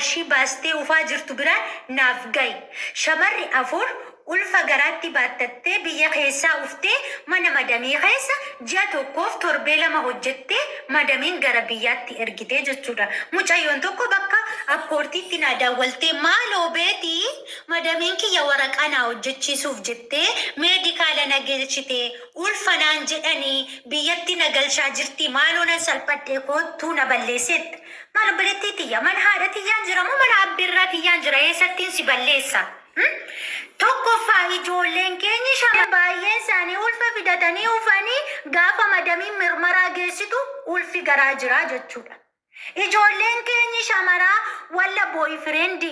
Qarshii baastee ufaa jirtu biraan naaf gayi. Shamarri 4 ulfa garaatti baattattee biyya keessaa uftee mana madamii keessa ji'a tokkoof torbee 2 hojjettee madamiin gara biyyaatti ergite jechuudha. Mucayyoon tokko bakka appoortiitti naa daawwaltee maaloo beetii madamiin kiyya waraqaa naa hojjechiisuuf jettee meedikaala na gelchite ulfa naan jedhanii biyyatti na galchaa jirtii maaloo nan salphadhee koottuu na balleesseetta. Maal obboleettii tiyya mana haadha tiyyaan jira moo mana abbirraa tiyyaan jira eessattiin si balleessa? Tokkoffaa ijoolleen keenyi shamarran baay'een isaanii ulfa fidatanii ufanii gaafa madamiin mirmaraa geessitu ulfi garaa jira jechuudha. Ijoolleen keenyi shamaraa walla boyfriend,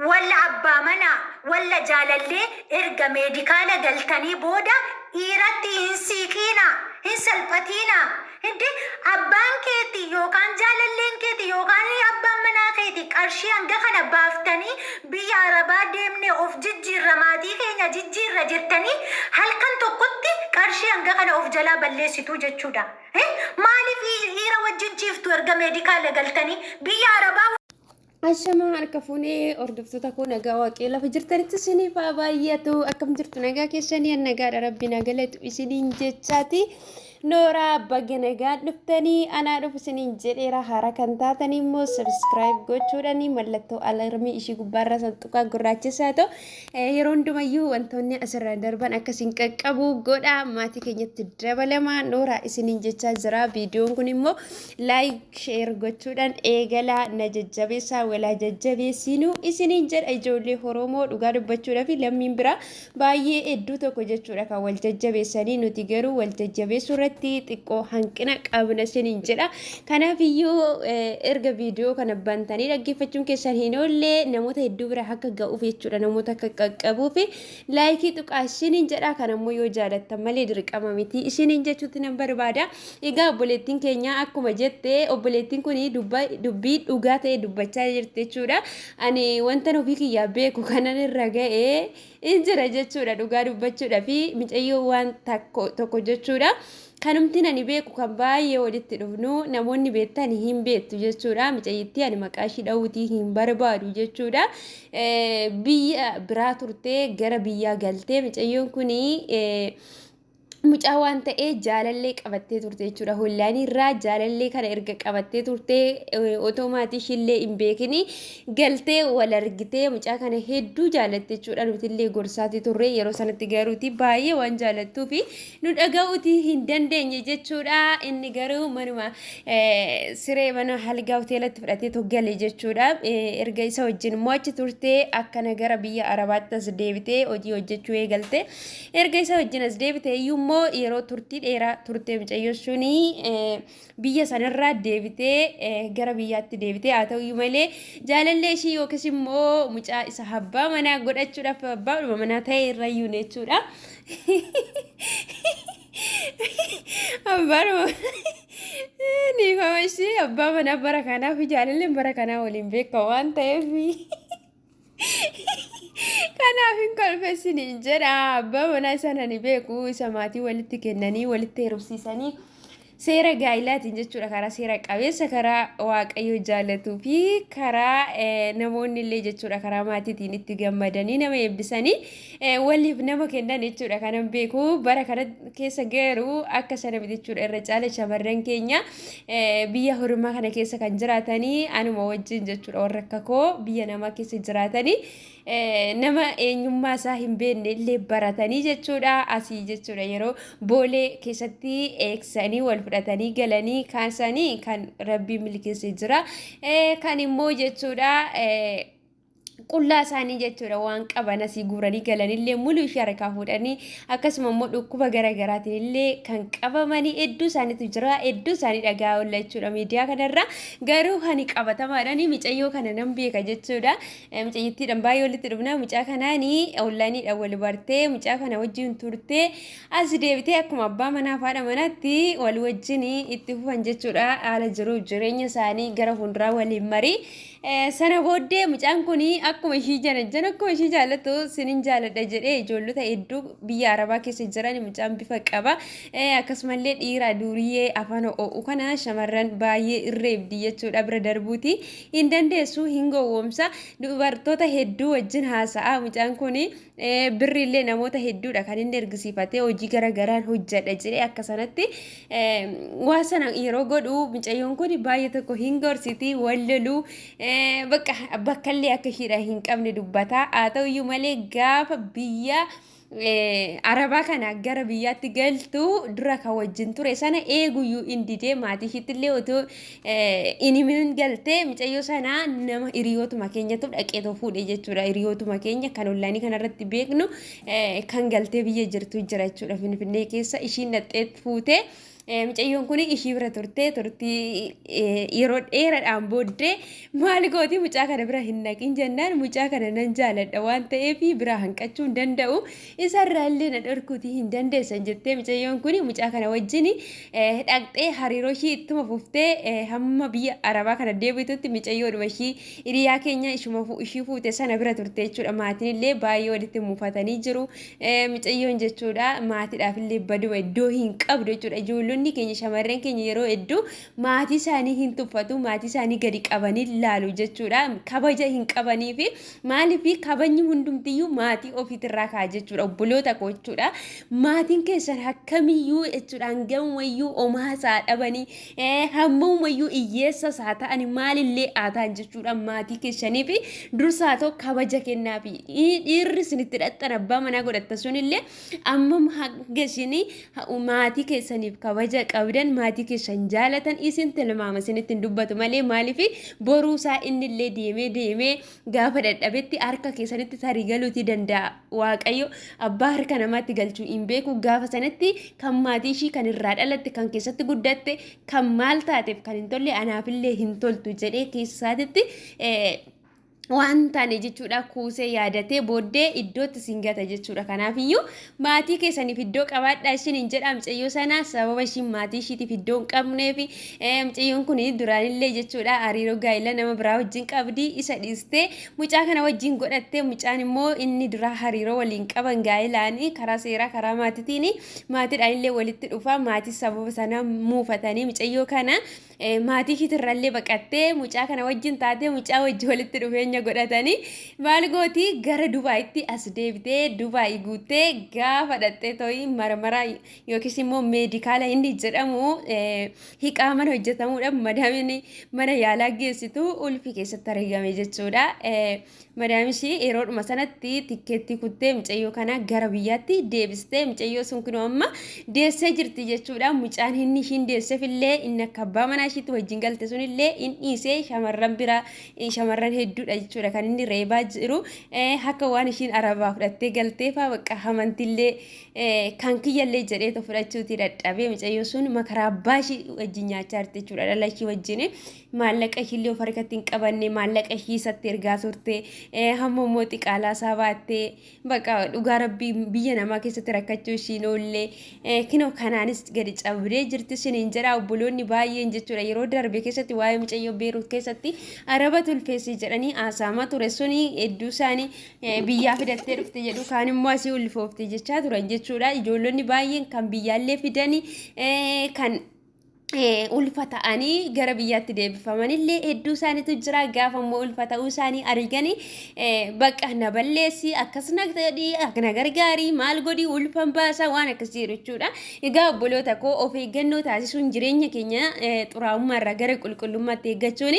walla abbaa manaa, walla jaalallee erga meedikaala galtanii booda dhiiratti hin siiqiinaa, hin salphatiinaa. Hiddi abbaan keeti yookaan jaalalleen keeti yookaan abbaan manaa keeti qarshii hanga kana baaftanii biyya arabaa deemnee of jijjiirra maatii keenya jijjiirra jettanii halkan tokkotti qarshii hanga kana of jalaa balleessitu jechuudha. Maaliif dhiira wajjin ciiftu erga meedikaala galtanii biyya arabaa? Ashamaa harka fuunee hordoftoota koo nagaa waaqee lafa jirtanitti isiniif haa baay'atu. Akkam jirtu nagaa keessanii? An nagaadha, rabbi na galatu isiniin jechaati. Nooraa baga nagaan dhuftanii, anaa dhufu isiniin jedheera. Haaraa kan taatanii immoo subscribe gochuudhaan mallattoo alarmii ishii gubbaarra sanxuqaa gurraachisaa ta'u yeroo hundumayyuu wantoonni asirra darban akka isin qaqqabu godha, maatii keenyatti dabalamaa nooraa isiniin jechaa jira. Viidiyoon kun immoo like share gochuudhaan eegalaa, na jajjabeessaa, walaa jajjabeessinuu isiniin jedha. Ijoollee Oromoo, dhugaa dubbachuudhaa fi lammiin biraa baay'ee hedduu tokko jechuudha kan wal jajjabeessanii, nuti garuu wal jajjabeessuu irratti xiqqoo hanqina qabna isiniin jedha. Kanaaf iyyuu erga viidiyoo kana bantanii dhaggeeffachuun keessan hin oolle, namoota hedduu bira akka ga'uuf jechuudha, namoota akka qaqqabuuf laayikii tuqaa isiniin jedha. Kan ammoo yoo jaalattan malee dirqama miti isiniin jechuutti nan barbaada. Egaa obboleettiin keenya akkuma jette, obboleettiin kun dubbii dhugaa ta'e dubbachaa jirti jechuudha. Ani wantan ofii kiyyaa beeku kanan irra ga'e in jira jechuudha, dhugaa dubbachuudha fi micayyoo waan takko tokko jechuudha. Kanumtiin ani beeku kan baay'ee walitti dhufnu, namoonni beektan hin beektu jechuudha. Micayyittii ani maqaa ishii dha'uutii hin barbaadu jechuudha. Biyya biraa turtee gara biyyaa galtee, micayyoon kun mucaa waan ta'ee jaalallee qabattee turte jechuudha. Hollaanii irraa jaalallee kana erga qabattee turte, otoo maatii ishiillee hin beekini galtee wal argitee mucaa kana hedduu jaalatte jechuudha. Nutillee gorsaati turre yeroo sanatti, garuuti baay'ee waan jaalattuufi nu dhaga'uuti hin dandeenye jechuudha. Inni garuu manuma siree mana halgaa hoteelatti fudhatee gale jechuudha. Erga isa wajjin immoo achi turtee akkana gara biyya Arabaatti as deebitee hojii hojjechuu eegalte. Erga isa wajjin as deebite iyyuu immoo yeroo turtii dheeraa turte mucayyoo suni biyya sanarraa deebitee gara biyyaatti deebitee, haa ta'u iyyuu malee jaalallee ishii yookiis immoo mucaa isa abbaa manaa godhachuudhaaf abbaadhuma manaa ta'e irra iyyuu jechuudha. Abbaadhuma niifama ishii abbaa manaa bara kanaa fi jaalalleen bara kanaa waliin beekama waan ta'eef. Kanaaf hin kolfessiniin jedha. Abbaa manaa isaan ani beeku isa maatii walitti kennanii walitti heerumsiisanii seera gaa'ilaatiin jechuudha, karaa seera qabeessa, karaa waaqayyo jaalatuu fi karaa namoonni illee jechuudha karaa maatiitiin itti gammadanii nama eebbisanii waliif nama kennan jechuudha kanan beeku. Bara kana keessa garuu akka sana miti jechuudha. Irra caala shamarran keenya biyya hormaa kana keessa kan jiraatanii anuma wajjin jechuudha, warra akka koo biyya namaa keessa jiraatanii nama eenyummaa isaa hin beekne illee baratanii jechuudha asii jechuudha yeroo boolee keessatti eegsanii wal fudhatanii galanii kaasanii kan rabbii milkeesse jira, kan immoo jechuudha qullaa isaanii jechuudha waan qaban asii guuranii galanillee muluu ishee harkaa fuudhanii, akkasuma immoo dhukkuba gara garaatiin illee kan qabamanii hedduu isaaniitu jira, hedduu isaanii dhagaa oolla jechuudha miidiyaa kanarra. Garuu ani qabatamaadhaan micayyoo kana nan beeka jechuudha. Mucayyittiidhaan baay'ee walitti dhufna. Mucaa kanaanii onlaayiniidhaan wal bartee mucaa kana wajjin turtee as deebitee akkuma abbaa manaa fi haadha manaatti wal wajjin itti fufan jechuudha. Haala jiruuf jireenya isaanii gara fuulduraa waliin marii Sana booddee mucaan kun akkuma ishii janajjan akkuma ishii jaallattu sinin jaaladha jedhee ijoollota hedduu biyya Arabaa keessa jiran mucaan bifa qaba. Akkasumallee dhiira duuriyyee afaan ho'u kana shamarran baay'ee irreebdi jechuudha bira darbuuti. Hin dandeessu hin gowwoomsa. Dubartoota hedduu wajjin haasa'a mucaan kun birriillee namoota hedduudha kan inni ergisiifatee hojii garaagaraan hojjedha jedhee akka sanatti waa sana yeroo godhu mucayyoon kun baay'ee tokko hin gorsiti wal loluu bakka bakkallee akka ishiidha hin qabne dubbata. Haa ta'uyyuu malee gaafa biyya Arabaa kana gara biyyaatti galtu dura kan wajjin ture sana eeguyyuu hin didee maatii ishiittillee otoo hin himin galtee mucayyoo sana nama hiriyootuma keenyatu dhaqeetoo fuudhe jechuudha. Hiriyootuma keenya kan ollaanii kanarratti beeknu kan galtee biyya jirtu jira jechuudha. Finfinnee keessa ishiin dhaqxee fuutee mucayyoon kun ishii bira turtee turtii yeroo dheeraadhaan booddee maal gooti mucaa kana bira hin naqin jennaan mucaa kana nan jaaladha waan ta'eef bira hanqachuu hin danda'u isarraa illee na dhorkuutii hin dandeessan jettee mucayyoon kun mucaa kana wajjin dhaqxee hariiroo ishii ittuma fuftee hamma biyya Arabaa kana deebitutti mucayyoodhuma ishii hiriyaa keenya ishuma ishii fuute sana bira turte jechuudha. Maatiin illee baay'ee walitti mufatanii jiru. Mucayyoon jechuudha maatiidhaaf illee baduma iddoo hin qabdu jechuudha. Ijoollonni keenya shamarran keenya yeroo hedduu maatii isaanii hin tuffatu maatii isaanii gadi qabanii laalu jechuudha. Kabaja hin qabanii fi maaliif kabajni hundumtiyyuu maatii ofiitirraa ka'a jechuudha. Obboloota koo jechuudha. Maatiin keessan akkamiyyuu jechuudha hangamumayyuu omaa isaa dhabanii hammumayyuu hiyyeessa isaa ta'an maalillee haa ta'an jechuudha maatii keessanii fi dursaa ta'u kabaja kennaafi. Dhiirri isinitti dhaqxan abbaa manaa godhatta sunillee ammam hanga isin maatii keessaniif kabaja qabdan maatii keessan jaalatan isin tilmaama isinitti hin dubbatu malee maaliif boruusaa innillee deemee deemee gaafa dadhabetti harka keessanitti tarii galuutii danda'a. Waaqayyo abbaa harka namaatti galchuu hin beeku gaafa sanatti kan maatii ishii kan irraa dhalatte kan keessatti guddatte kan maal taateef kan hin tolle anaafillee hin toltu jedhee keessaatitti waan taane jechuudha kuusee yaadatee booddee iddootti isin gata jechuudha. Kanaafiyyuu maatii keessaniif iddoo qabaadhaa ishiin hin jedha mucayyoo sana sababa ishiin maatii ishiitiif iddoo hin qabneef mucayyoon kun duraanillee jechuudha hariiroo gaa'ela nama biraa wajjin qabdi isa dhiistee mucaa kana wajjin godhattee mucaan immoo inni duraa hariiroo waliin qaban gaa'elaan karaa seeraa karaa maatiitiin maatiidhaan illee walitti dhufa maatii sababa sana muufatanii mucayyoo kana maatii ishiitirrallee baqattee mucaa kana wajjin taatee mucaa wajjin walitti dhufeenya godhatanii maal gooti gara Dubaayitti as deebitee Dubaay guuttee gaafa dhattee to'ii marmaraa yookiis immoo meedikaala inni jedhamu hiqaa mana hojjetamuudhaan madaamiin mana yaalaa geessitu ulfi keessatti argame jechuudha. Madaamishii yeroodhuma sanatti tikkeettii kuttee mucayyoo kana gara biyyaatti deebistee mucayyoo sun kunoo amma deessee jirti jechuudha. Mucaan inni ishiin deesseef illee inni akka abbaa manaa ishiitti wajjin galte sun illee in dhiisee shamarran biraa shamarran hedduudha jechuudha kan inni reebaa jiru. Akka waan ishiin arabaa fudhattee galtee faa bakka amantillee kan kiyyallee jedhee fudhachuuti dadhabee mucayyoo sun makaraa abbaa ishii wajjin nyaachaa jirti jechuudha. Dhala ishii wajjin maallaqa ishiillee of harkatti hin qabanne maallaqa ishii isatti ergaa turte hamma immoo xiqaalaa isaa baattee bakka dhugaa rabbii biyya namaa keessatti rakkachuu ishiin oollee kinoo kanaanis gadi cabdee jirti isiniin jedha obboloonni baay'een jechuudha yeroo darbe keessatti waa'ee mucayyoo Beeruut keessatti araba tulfeessi jedhanii haasa'amaa ture suni hedduu isaanii biyyaa fidattee dhufte jedhu kaan immoo asii ulfoofte jechaa turan jechuudha ijoollonni baay'een kan biyyaallee fidanii kan ulfa ta'anii gara biyyaatti deebifamanillee hedduu isaaniitu jira. Gaafa immoo ulfa ta'uu isaanii arganii bakka na balleessi akkas na godhi na gargaari maal godhi ulfan baasa waan akkasii jedhu jechuudha. Egaa obboloota koo of eeggannoo taasisuun jireenya keenya xuraa'ummaa irraa gara qulqullummaatti eeggachuun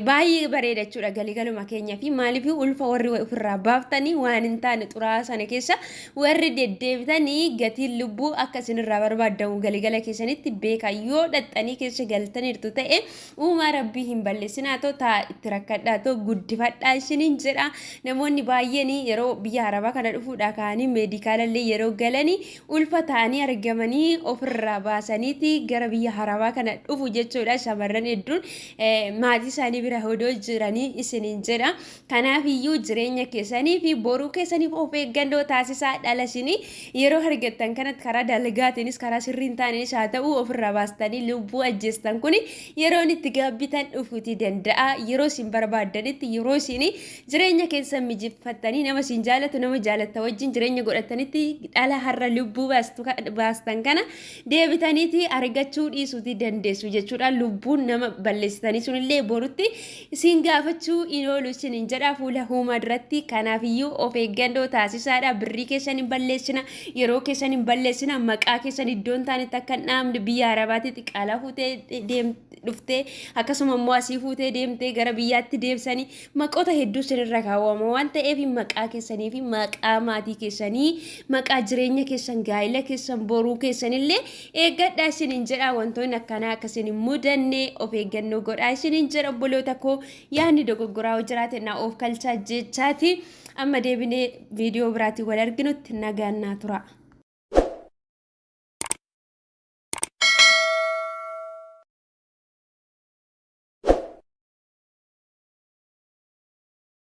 baay'ee bareeda jechuudha galigaluma keenya fi maaliif ulfa warri ofirraa baaftanii waan hin taane xuraa'aa sana keessa warri deddeebitanii gatiin lubbuu akka isinirraa barbaadamu galigala keessanitti beeka yoo dhaxxanii keessa galtaniirtu ta'e uumaa rabbii hin balleessinaa ta'u taa itti rakkadhaa ta'u guddifadhaa isiniin jedha. Namoonni baay'een yeroo biyya arabaa kana dhufuudhaa ka'anii meedikaalallee yeroo galanii ulfa ta'anii argamanii ofirraa baasaniiti gara biyya arabaa kana dhufu jechuudha. Shamarran hedduun maatii isaanii bira hodoo jiranii isiniin jedha. Kanaaf iyyuu jireenya keessanii fi boruu keessaniif of eeggannoo taasisaa dhala isinii yeroo argattan kanatti karaa dalagaatiinis karaa sirrii hin taaneenis haa ta'u ofirraa baastanii jettanii lubbuu ajjeestan kun yeroon itti gaabbitan dhufuuti danda'a. Yeroo isin barbaaddanitti, yeroo isin jireenya keessan mijeeffattanii nama isin jaalatu, nama jaalatta wajjin jireenya godhatanitti, dhala har'a lubbuu baastan kana deebitaniiti argachuu dhiisuuti dandeessu jechuudha. Lubbuun nama balleessitanii sunillee borutti isin gaafachuu hin oolu isiniin jedha fuula uumaa duratti. Kanaafiyyuu of eeggannoo taasisaadha. Birrii keessan hin balleessina, yeroo keessan hin balleessina, maqaa keessan iddoon taanetti akka hin dhaamne. Biyya Arabaatti xiqqaalaa fuutee dhuftee, akkasuma immoo asii fuutee deemtee gara biyyaatti deebisanii maqoota hedduu isinirra kaawwama waan ta'eef, maqaa keessanii fi maqaa maatii keessanii, maqaa jireenya keessan, gaa'ila keessan, boruu keessanillee eeggadhaa isiniin jedha. Wantoonni akkanaa akkasiin hin mudanne of eeggannoo godhaa isiniin jedha. Obboloota koo, yaadni dogoggoraa yoo jiraate na of kalchaa jechaati. Amma deebinee viidiyoo biraatiin wal arginutti nagaan naa tura.